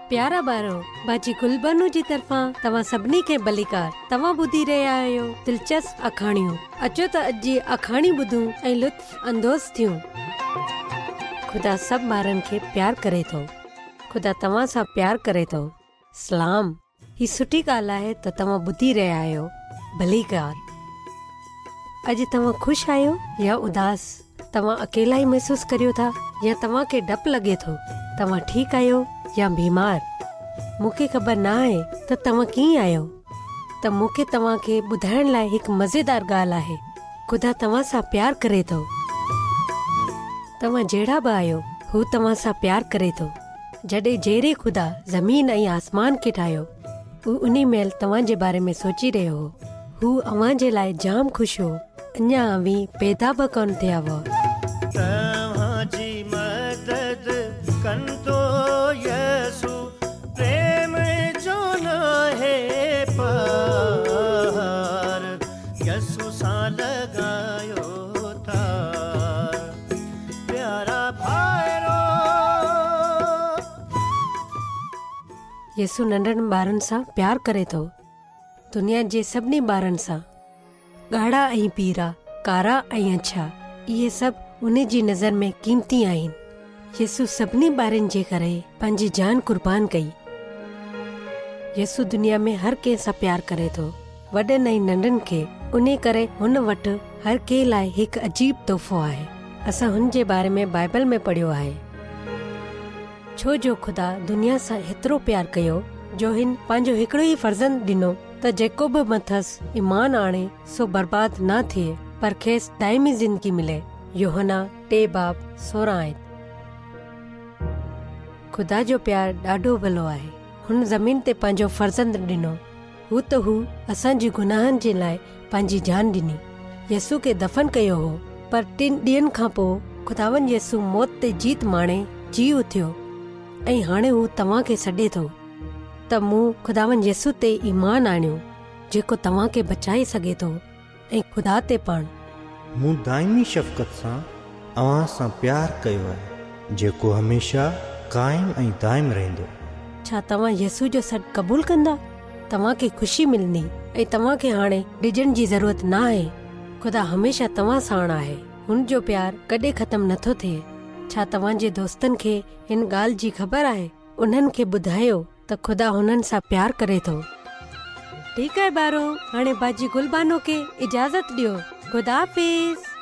پيارا ٻارو، باجي گلبانو جي طرفان توهان سڀني کي ڀليڪار. توهان ٻڌي رهيا آهيو دلچسپ آکاڻيون. اچو ته اڄ جي آکاڻي ٻڌون ۽ لطف اندوز ٿيون. خدا سڀ ٻارن کي پيار ڪري ٿو. خدا توهان سان پيار ڪري ٿو. سلام. هي سٺي ڳالهه آهي ته توهان ٻڌي رهيا آهيو. ڀليڪار. اڄ توهان خوش آهيو يا اداس؟ توهان اڪيلائي محسوس ڪريو ٿا يا توهان کي ڊپ لڳي ٿو؟ توهان ٺيڪ آهيو يا بيمار؟ مون کي خبر نه آهي ته توهان ڪيئن آهيو. ته مون کي توهان کي ٻڌائڻ لاء هڪ مزيدار ڳالهه آهي. خدا توهان سان پيار ڪري ٿو. توهان جهڙا به آهيو، هو توهان سان پيار ڪري ٿو. جڏهن جيئري خدا زمين ۽ آسمان کي ٺاهيو، هو انهي مهل توهان جي باري ۾ سوچي رهيو هو. هو اوهان جي لاء جام خوش هو. اڃا اوهين پيدا به ڪونه ٿيا هئا. توهان جي مدد ڪندو يسوع پريم جو ناهي پار يسوع سان لڳايو تار. پيارا ڀائرو! يسوع ننڍڙن ٻارن سان پيار ڪري ٿو. دنيا جي سڀني ٻارن سان. ڳاڙها ۽ پيرا، ڪارا ۽ اڇا، اهي سڀ ان جي نظر ۾ قيمتي آهن. يسوع سڀني ٻارن جي ڪري پنهنجي جان قربان ڪئي. يسوع دنيا ۾ هر ڪنهن سان پيار ڪري ٿو. وڏن ۽ ننڍن کي، انهي ڪري هن وٽ هر ڪنهن لاء هڪ عجيب تحفو آهي. اسان هن جي باري ۾ بائبل ۾ پڙهيو آهي. ڇو جو خدا دنيا سان هيترو پيار ڪيو جو هن پنهنجو هڪڙو ئي فرزند ڏنو ته جيڪو به مٿس ايمان آڻي سو برباد نه ٿئي پر کيس دائمي زندگي ملي. يوحنا ٽي باب 16 آيت. خدا جو پيار ڏاڍو ڀلو آهي. هن زمين تي پنهنجو فرزند ڏنو. هو ته هو اسان جي گناهن جي لاء پنهنجي جان ڏني. يسوع کي دفن ڪيو هو، پر ٽن ڏينهن کان پوء خداوند يسوع موت تي جيت ماڻي جي اٿيو ۽ هاڻي هو توهان کي سڏي ٿو ته مون خداوند يسوع تي ايمان آڻيو جيڪو توهان کي بچائي سگهي ٿو ۽ خدا تي پڻ. مون دائمي شفقت سان اوهان سان پيار ڪيو آهي، جيڪو هميشه قائم ۽ دائم رهندو. ڇا توهان يسوع جو سڏ قبول ڪندا؟ توهان کي خوشي ملندي ۽ توهان کي هاڻي ڊڄڻ جي ضرورت نه آهي. خدا هميشه توهان ساڻ آهي. هن جو پيار ڪڏهن ختم نٿو ٿئي. ڇا توهان جي دوستن کي هن ڳالهه جي خبر آهي؟ انهن کي ٻڌايو ته خدا هنن سان پيار ڪري ٿو. ٺيڪ آهي ٻارو، هاڻي باجي گل بانو کي اجازت ڏيو. خدا حافظ.